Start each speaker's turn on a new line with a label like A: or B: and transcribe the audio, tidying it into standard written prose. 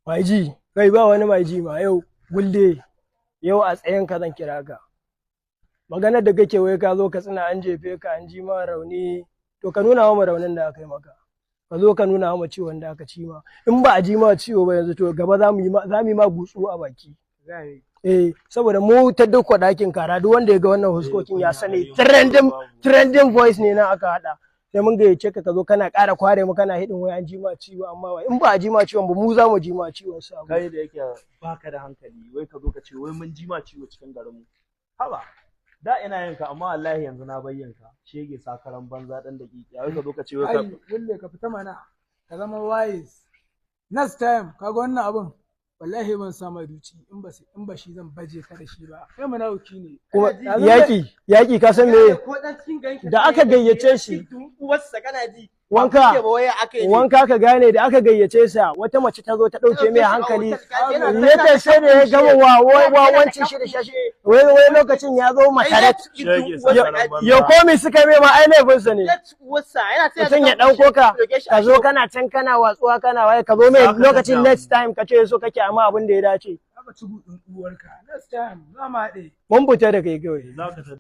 A: Mai ji, kai ba wani mai ji ma yau gulde, yau a tsayen ka zan kira ka. Maganar da kake wai ka zo ka tsina an jefe ka an ji ma rauni, to ka nuna wa raunin da aka yi maka. Ka zo ka nuna wa ciwon da aka ci ma. In ba a ji ma ciwo ba yanzu, to gaba za mu yi ma gutsu a baki. Eh, saboda mu ta duk ɗakin kara, duk wanda ya ga wannan huskokin ya sani trending voice ne na aka hada. Sai mun gayyace ka, ka zo kana ƙara kware mu, kana hidin wai an ji ma ciwo, amma wai in ba a ji ma ciwon ba, mu za mu ji ma ciwon sabo.
B: Kai da yake baka da hankali, wai ka zo ka ce wai mun ji ma ciwo cikin garinmu. Haba, da ina yin ka, amma wallahi yanzu na bayyan ka. Shege, sakaran banza, dan daƙiƙi, wai ka zo ka ce wai ka
C: Ai wulle, ka fita mana, ka zama wise next time. Kaga wannan abun, wallahi ban sa mai duci in ba shi zan baje ka da shi ba. Kai munafiki ne.
A: Kuma yaki yaki, ka san me da aka gayyace shi
D: uwarsa kana ji
A: wanka
D: ba waya aka yi
A: wanka, ka gane da aka gayyace sa, wata mace ta zo ta dauke mai hankali, ya ta sai da ya gama wawancin shi da shashi, wai lokacin ya zo makaret.
B: Shege, sakaran banza.
A: Ya komi suka mai ma, ai laifinsa ne.
D: Uwarsa yana
A: Mutum ya ɗauko ka, ka zo kana can kana watsuwa, kana waye, ka zo mai
B: Za ka
A: lokacin
B: tattara.
A: Next time ka ce so kake amma abin da ya dace.
C: Aka ci gudun uwarka, next time za mu haɗe.
A: Mun fita da kai kawai.
B: Za ka.